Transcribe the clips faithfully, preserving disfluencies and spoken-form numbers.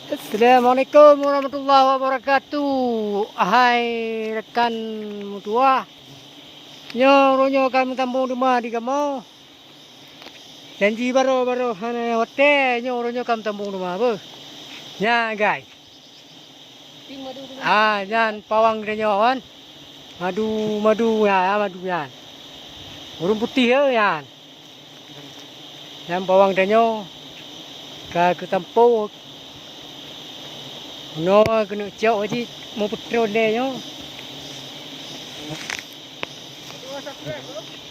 Assalamualaikum warahmatullahi wabarakatuh. Hai rakan meutuwah, nyoe uroe nyoe ka meusambông teuma di kamoe. Janji barô-barô hana watèe, nyoe uroe nyoe ka meusambông teuma beuh. Nyan, guys. Ah, nyan pawang geutanyoe kan. Madu, madu nyan, madu nyan. Gurông putéh, eh, nyan. Nyan pawang tanyoe ka geusampoe. Bunoe keuneuk cok jih meupeutron lé nyoe.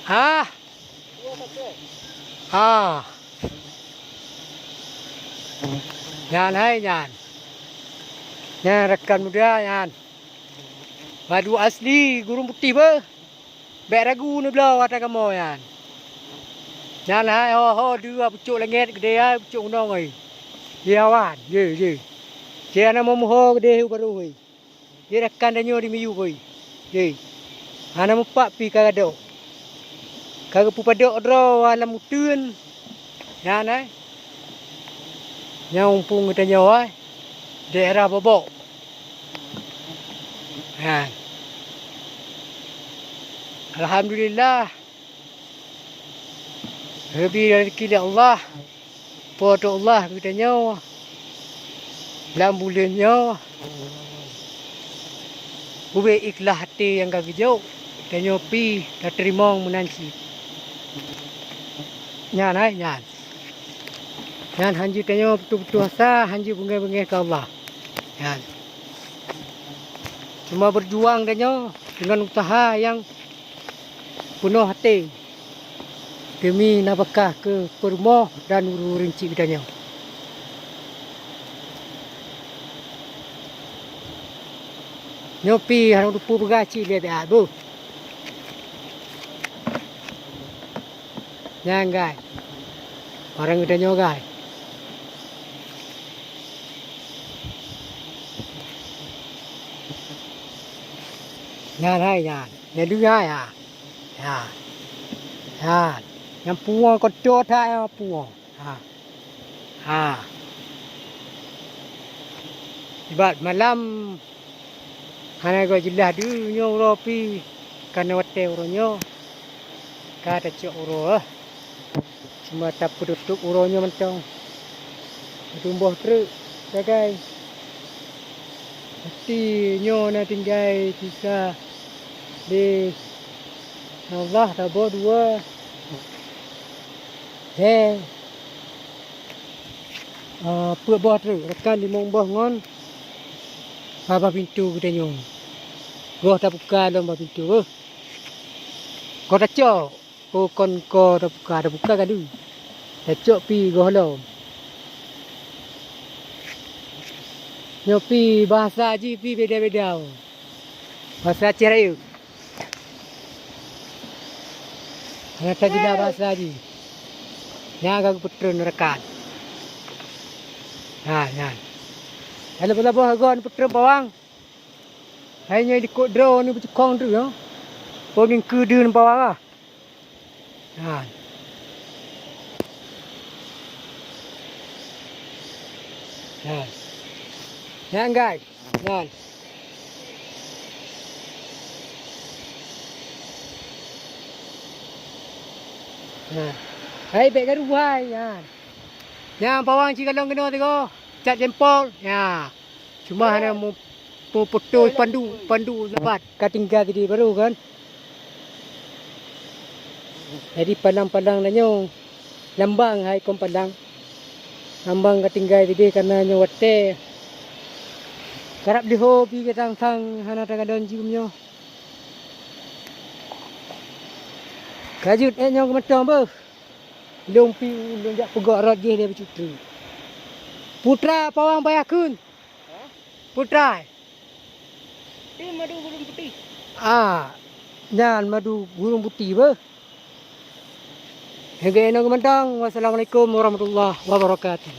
Hah? Ah. Nyan hai nyan. Nyan rakan muda nyan. Madu asli gurông putéh beuh. Bèk ragu neubloe ata kamoe nyan. Nyan hai ho-ho dua pucôk langèt keudè hai pucôk gunong hai. Ye awan, ye, ye. Cit hana meuho keudè u barô hai. Ye rakan tanyoe di miyueb hai. Ye. Hana mupat pih ka gadôh. Ka geupeupadok droe lam uteuen. Nyan hai. Nyan mumpung geutanyoe hai. Daerah Bobok. Nyan. Alhamdulillah. Geubri raseuki lé Allah. Po teu Allah geutanyoe lam buleuen nyoe. Ubé ikhlaih até nyang ka geujok, tanyoe pih tateurimong meunan cit. Nyan hai nyan. Nyan hanjeuet tanyoe putôh-putôh asa, hanjeuet beungéh-beungéh keu Allah. Nyan. Cuma beujuang tanyoe deungon useuha nyang peunoh até deumi nafakah keu peurumoh dan ureuëng-ureuëng cit geutanyoe. Nyoe pih hana teupeu peugah cit lé beuh. Nyan gai. Barang geutanyoe gai. Nyan hai nyan. Nyan dua ya. Ya. Ya. Nyang pungo kotor that nyang pungo. Ha. Ha. Ibat malam hana geujeulaih deuh nyoe uroe pih ka na watèe uroe nyoe. Ka tacok uroe, eh. Cuma tapeututôp uroe nyoe mantong. Meutumbôh treuk sagai. Pasti nyoe na tinggai sisa lé Allah saboh dua. He. Ah, peuet boh treuk, rakan limong boh ngon babah pintoe geutanyoe. Goh tabuka lom babah pintoe, beuh. Goh tacok. Oh, kon ko tabuka, tabuka ka deuh. Tacok pih goh lom. Nyoe pih bahasa jih pih beda-beda. Bahasa Aceh rayeuk. Hana tajina bahasa jih. Nyan ka geupeutreun rakan. Ha, nyan. Laboh-laboh agoe peutreun bawang. Hai nyoe dikot droe ni beucukong tu nyoe. Pogeng keudeuh bawang ah. Ha. Ha. Nyan gai. Nyan. Ha. Hai bèk garu hai nyan. Nyan bawang ci kalon keunoe sigoe. Cat jempol. Ya. Cuma hana mu-, pu-, putôh pandu, pandu lebat. Ka tinggai sideh barô kan. Jadi palang-palang tanyoe lambang hai kon palang. Lambang ka tinggai sideh kareuna nyoe watèe. Karab leuho pih ka sang-sang hana takalon jeuem nyoe. Ka jeuet eh nyoe keumeutong beuh. Lôn pih ulôn jak peugok rot jih lé bacut treuk. Putra pawang payah kheun. Putra. Pih madu gurông putéh. Ah, nyan madu gurông putéh beuh. Hingga inoe geumantong. Wassalamualaikum warahmatullahi wabarakatuh.